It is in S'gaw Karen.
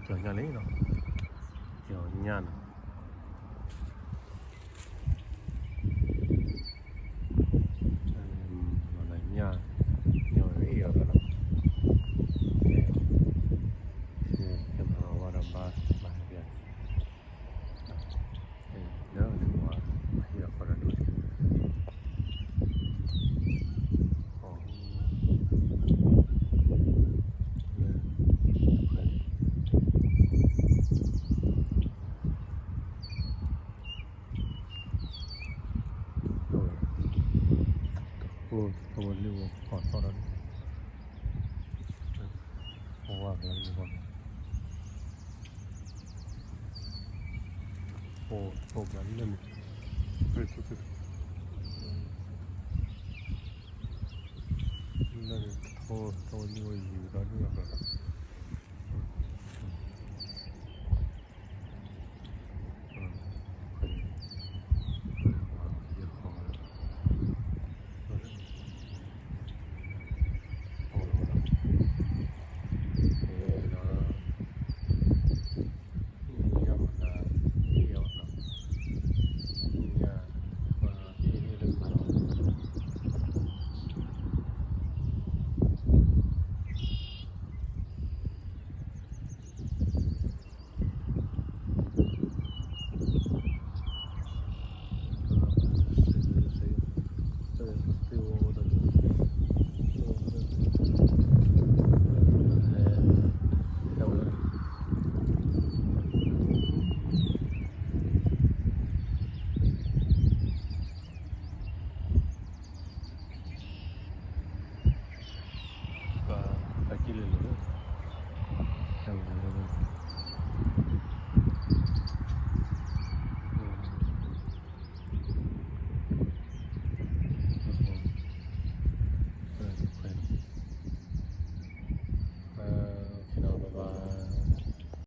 လီၤညၣ်လံနီၤ, က့ၤလီၤညၣ်နီၤ, လီၤညၣ်, ညၣ်ဝဲအ့ၣ်အီၤနီၤ, ကဲ, ကဲမၤဝဲဒီးဘါ, ဘါဟဲပၠး, လၢန့ၣ်ဝဲ, ဘါဟဲအီၤဃီဒီးဒိၣ်, တၢ်ဝဲလၢဝဲကီၢ်သီၣ်ဒီး, ဝါကလၢဝဲ, အိၣ်ပှၤလၢန့ၣ်, လၢန့ၣ်, တၢ်ဝဲလၢဝဲယူၤဒီးဒိၣ်